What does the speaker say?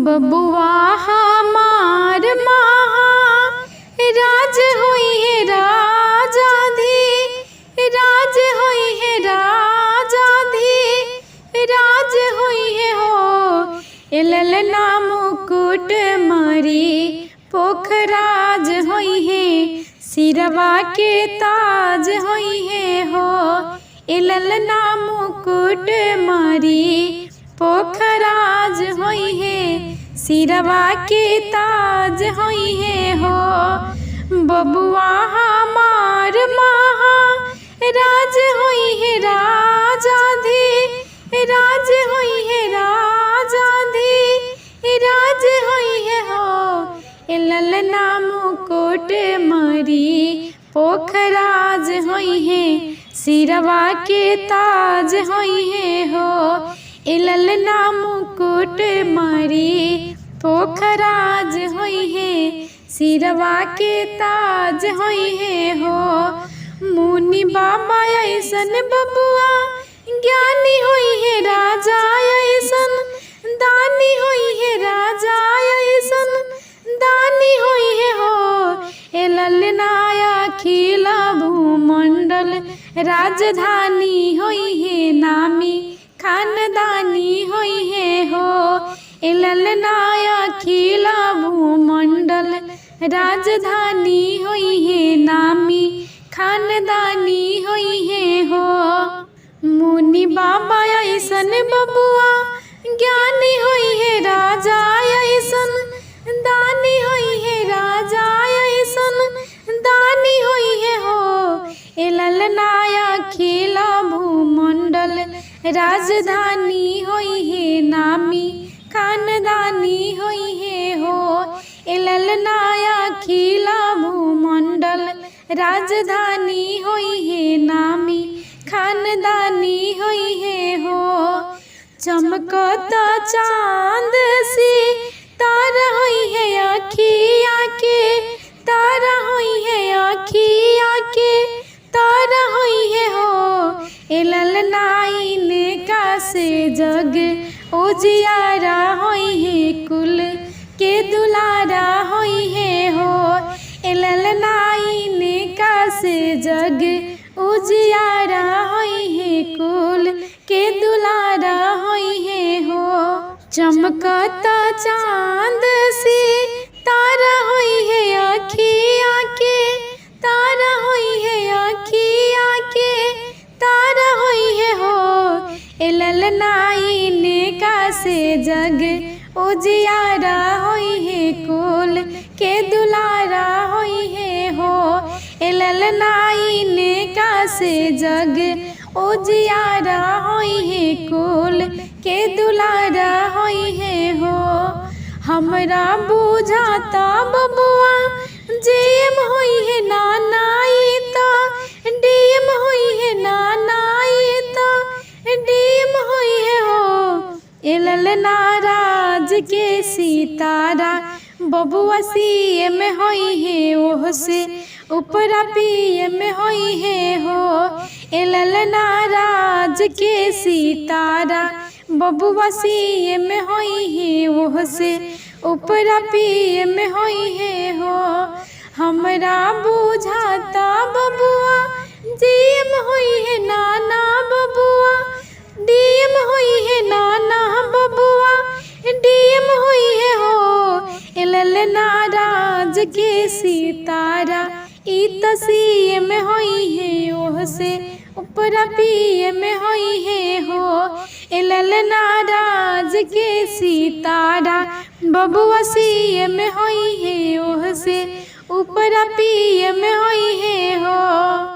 बबुआ हमार महा राज होई है राजा धी राज होई है राजा धी राज होई है हो। ललना मुकुट मारी पोखराज होई है सिरवा के ताज होई है हो। ललना मुकुट मारी पोखराज होई है सिरवा के ताज होई है हो। बबुआ हमार महा राज होई है राजा धी राज होई है राजा धी राज होई है हो। ललना मुकुट मारी पोखराज होई है सिरवा के ताज होई है हो। ललना मुकुट मारी पोखराज होई है सिरवा के ताज होई है हो। मुनि बाबा ऐसन बबुआ ज्ञानी होई है राजा ऐसन दानी होई है राजा ऐसन दानी होई है हो। ललना अखिल भूमंडल राजधानी होई है नामी खानदानी होई है हो। ललना अखिल भूमंडल राजधानी होई है नामी खानदानी होई है हो। मुनि बाबा ऐसन बबुआ ज्ञानी होई है राजा ऐसन दानी होई है राजा ऐसन दानी होई है हो। ललना अखिल भूमंडल राजधानी होई है नामी खानदानी होई है हो। ललना अखिल भूमंडल राजधानी होई है नामी खानदानी होई है हो। चमकता चांद सी तारा होई है आखिया के तारा होई है आखिया के तारा होई है हो। ललना इनका से जग उजियारा होई है कुल के दुलारा होई है हो। ललना इनका से जग उजियारा होई है कुल के दुलारा होई है हो। चमकता चांद सी तारा होई है आखिया के तारा होई है आखिया के तारा होई है हो। ललना इनका से जग उजियारा होई है कुल के दुलारा होई है हो। ललना इनका से जग उजियारा होई है कुल के दुलारा होई है हो। हमरा बुझाता बबुआ जेएम होई है नाना ता डीएम होई है नाना ता डीएम होई है हो। ललना राज के सितारा बबुआ सीएम होई है ओह से ऊपरा पीएम होई है हो। ललना राज के सितारा बबुआ सीएम होई है ओह से ऊपरा पीएम होई है हो। हमरा बुझाता बबुआ जीएम होई है नाना बबुआ डीएम होई है नाना बबुआ डीएम होई है हो। ललना राज के सितारा ई त सीएम होई है ओह से ऊपरा पीएम होई है हो। ललना राज के सितारा बबुआ सीएम होई है ओह से ऊपरा पीएम होई है हो।